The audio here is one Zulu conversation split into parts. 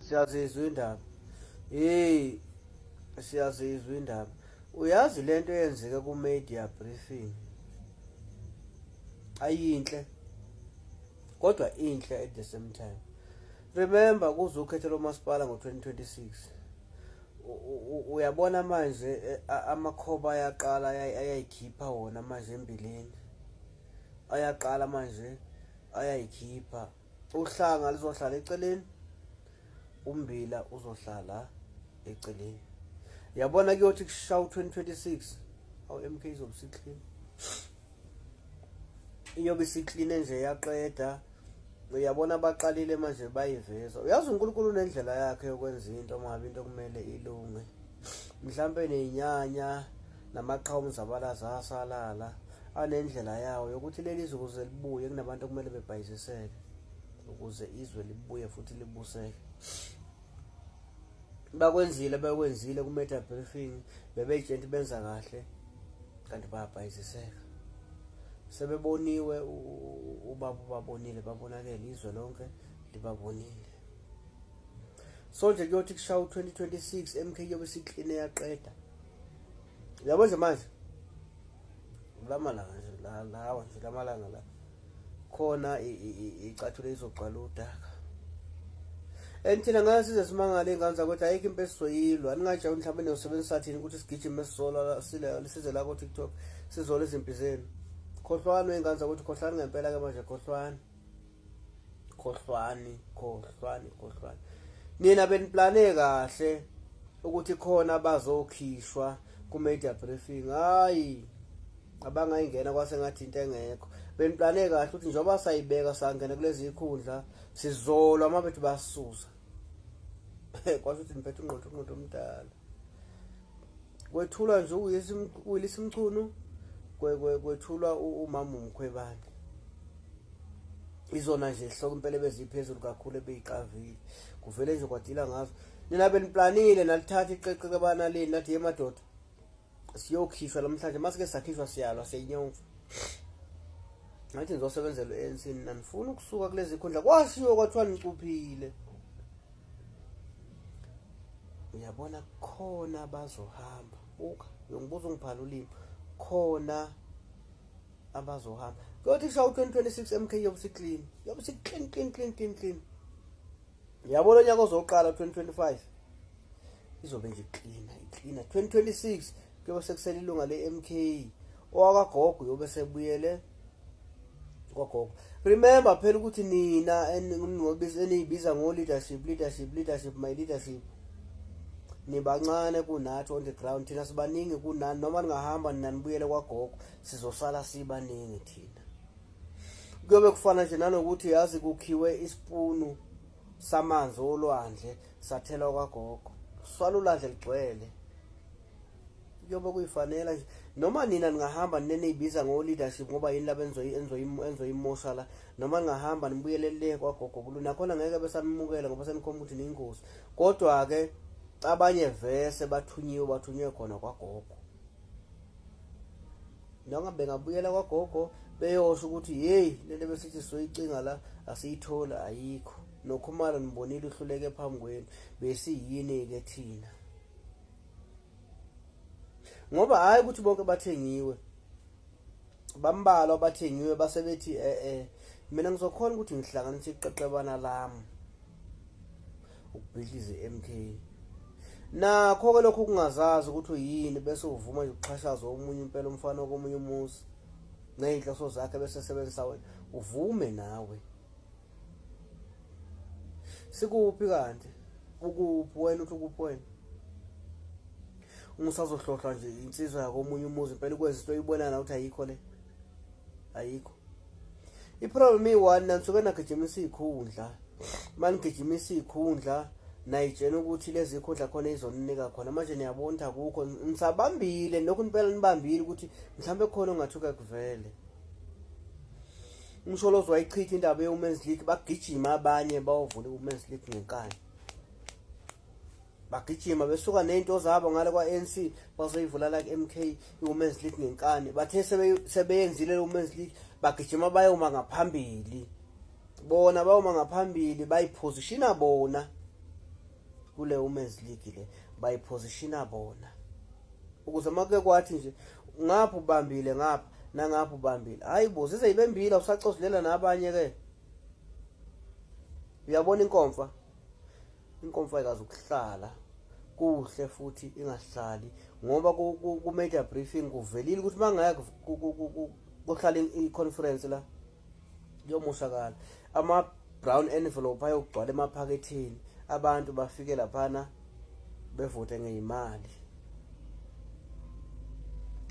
Siyazizwa indaba. Hey, siyazizwa indaba. Uyazi lento eyenzeka ku media briefing. Ayinhle. Kodwa inhle at the same time. Remember kuze ukhetho lomasipala ngo-2026. Uyabona manje amakhoba ayaqala ayayikhipha wona manje embileni. Ayaqala manje ayayikhipha. Uhlanga luzohlala eceleni, umbila uzohlala eceleni. Yabona kuyothi kushaya u-2026 awu MK izobe isiclean, iyobe isiclean nje yaqeda. Uyabona baqalile manje bayiveza. Uyazi uNkulunkulu unendlela yakhe yokwenza into uma ngabe into kumele ilunge. Mhlampe nezinyanya namaqhawe omzabalazo asalala anendlela yawo yokuthi leli zwe ukuze libuye kunabantu okumele bebhayiziseke ukuze izwe libuye futhi libuseke. Bakwenzile bakwenzile ku-media briefing, bebeyitshela benza kahle kanti bayabhayiziseka. Sebeboniwe ubaba ubabonile, babonakele izwe lonke libabonile. So nje kuyothi kushaya u-2026 MK yobe isikline yaqeda. Uyabo nje manje kulamalanga nje lawa nje lamalanga la khona icathulo izogcwala udaka. And thina ngeke size simangale ingane zakwethu, ayikho impi esizoyilwa. Ningajahi mhlawumbe niyosebenzisa thina ukuthi sigijime sizola sile size la ko-TikTok sizola izimpi zenu. Khohlwani wey'ngane zakwethu, khohlwani ngempela-ke manje, khohlwani. Khohlwani, khohlwani, khohlwani. Nina beniplane kahle ukuthi khona bazokhishwa ku-media briefing. Hayi, abangayingena kwase ngathi into engekho. Beniplane kahle ukuthi njengoba sayibeka sangena kulezi zikhundla sizolwa uma bethi basisusa. Kwasho ukuthi niphethe ungqondo umuntu omdala. Kwethulwa nje uWillis Mchunu, kwethulwa umama uMkhwebane. Izona nje ihloko impela ebeziphezulu kakhulu ebeyiqavile. Kuvele nje kwadila ngazo. Nina beniplanile nalithatha iqeqe kabanalini nathi yemadoda. Siyokhishwa namhlanje, masike sakhishwa siyalwa siyinyomfa. Ngathi nizosebenzela u-ANC nina nifuna ukusuka kulezi khundla kwashiwo kwathiwa nicuphile. Uyabona khona bazohamba. Buka, uyongibuza ungiphala ulimi. Khona abazohamba. Kuyothi kushaya u-2026 MK yobe isiclean. Yobe isiclean clean clean clean clean. Yabo lo nyaka ozoqala 2025 izobe nje clean iclean. 2026 kuyobe sekusele ilunga le-MK owakagogo uyobe sebuyele kwagogo. Remember phela ukuthi nina eniyibiza ngo-leadership, leadership, leadership, my leadership, nibancane kunathi on the ground. Thina sibaningi kunani. Noma ningahamba nina nibuyele kwagogo, sizosala sibaningi thina. Kuyobe kufana nje nanokuthi yazi kukhiwe isipunu samanzi olwandle sathelwa kwagogo, swala ulwandle ligcwele. Kuyobe kuyifanela nje noma nina ningahamba nina niyibiza ngo-leadership ngoba yini laba enzoyimosha la. Noma ningahamba nibuyele le kwagogo kulo nakhona ngeke besanimukela ngoba senikhomba ukuthi niyingozi. Kodwa-ke abanye vese bathunyiwe, bathunywe khona kwagogo. Noma bengabuyela kwagogo beyosho ukuthi hey, lento besithi soyicinga la asiyithola, ayikho. Nokhumalo nibonile uhluleke phambi kwenu, besiyini-ke thina? Ngoba hhayi ukuthi bonke bathengiwe, bambalwa abathengiwe base bethi mina ngizokhona ukuthi ngihlanganise iqeqebana lami ukubhidliza i-MK. Nakho-ke lokhu kungazazi ukuthi uyini bese uvuma nje ukuxhashazwa omunye impela umfana komunye umuzi ney'nhloso zakhe bese esebenzisa wena uvume nawe. Sikuphi kanti? Ukuphi wena? Uthi ukuphi wena? Uma usazohlohlwa nje insizwa yakomunye umuzi impela ukwenza into oyibonana ukuthi ayikho le, ayikho. I-problem iyi-one, nanisuke nagijimisa iy'khundla. Uma nigijimisa iy'khundla nayitshena ukuthi lezi khundla khona izoninika khona, manje niyabona ukuthi akukho. Nisabambile lokhu impela, nibambile ukuthi mhlawumbe khona ongathuka kuvele. Umsholozi wayichitha indaba ye-Women's League, bagijima abanye bawuvula i-Women's League ngenkani, bagijima besuka ney'nto zabo ngale kwa-ANC bazoyivula la ku-MK i-Women's League ngenkani. Bathe sebeyenzile le Women's League, bagijima bayoma ngaphambili bona, bayoma ngaphambili bayiphozishina bona. Kule Women's League le bayipositiona bona ukuze make kwathi nje ngapha ubambile, ngapha nangapha ubambile, hayi bo, zize yibembile, awusacozilela nabanye ke. Uyabona inkomfa ayikazi ukuhlala kuhle futhi ingahlali, ngoba ku-media briefing kuvelile ukuthi mangeke kuhlala i-conference la, kuyomoshakala. Ama-brown envelope ayogcwala emaphaketheni, abantu bafike laphana bevote ngeyimali.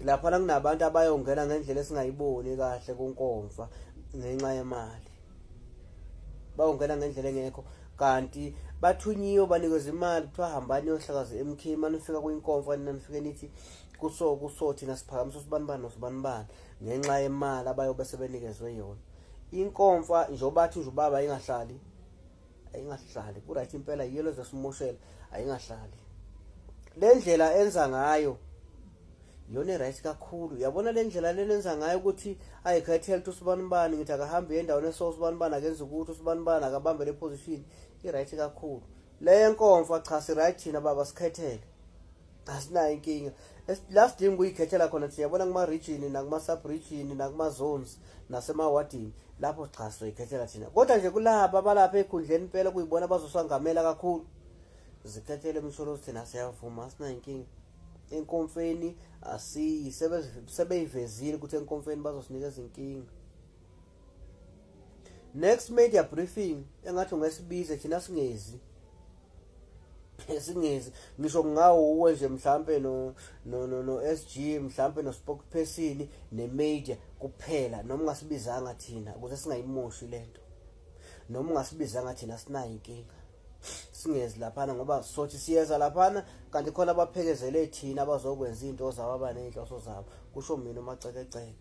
Laphana kunabantu abayongena ngendlela esingayiboni kahle kunkomfa ngenxa yemali, bayongena ngendlela engekho, kanti bathunyiwe, banikeza imali, kuthiwa hambani yohlakaza i-MK, manifika kwinkomfa nina nifike nithi kuso kuso, thina siphakamisa usibanibani nosibanibani, ngenxa yemali abayobe sebenikezwe yona. Inkomfa njengoba bathi nje ubaba ayingahlali, ayingahlali, ku-right impela, yiyo lezosimoshela. Ayingahlali. Le ndlela enza ngayo iyona right kakhulu. Uyabona le ndlela lena enza ngayo ukuthi ayikhethele ukuthi usibanibani, ngithi akahambe endaweni eso, usibanibani akenze ukuthi, usibanibani akabambe le position, i-right kakhulu le nkomfa. Cha, si-right thina baba, sikhethele, asinayo inkinga. La sidinga ukuyikhethela khona siyabona kuma-region, nakuma-sub region, nakuma-zones, nasemawadini lapho, cha, sizoyikhethela thina. Kodwa nje kulaba abalapha ey'khundleni impela kuyibona bazosangamela kakhulu, zikhethele Msholozi, thina siyavuma, asinayo inkinga. Enkomfeni asiyi, sebeyivezile ukuthi enkomfeni bazosinikeza inkinga. Next media briefing engathi ungesibize thina, singezi, singezi ngisho kungawo uwe nje mhlambe no SG, mhlambe no spokesperson ne media kuphela, noma ungasibizanga thina ukuze singayimoshi lento, noma ungasibizanga thina sinayo inkinga, singezi laphana ngoba sothi siyeza laphana kanti khona abaphekezele thina abazokwenza into zabo, abaney'nhloso zabo, kusho mina uMacekeceke.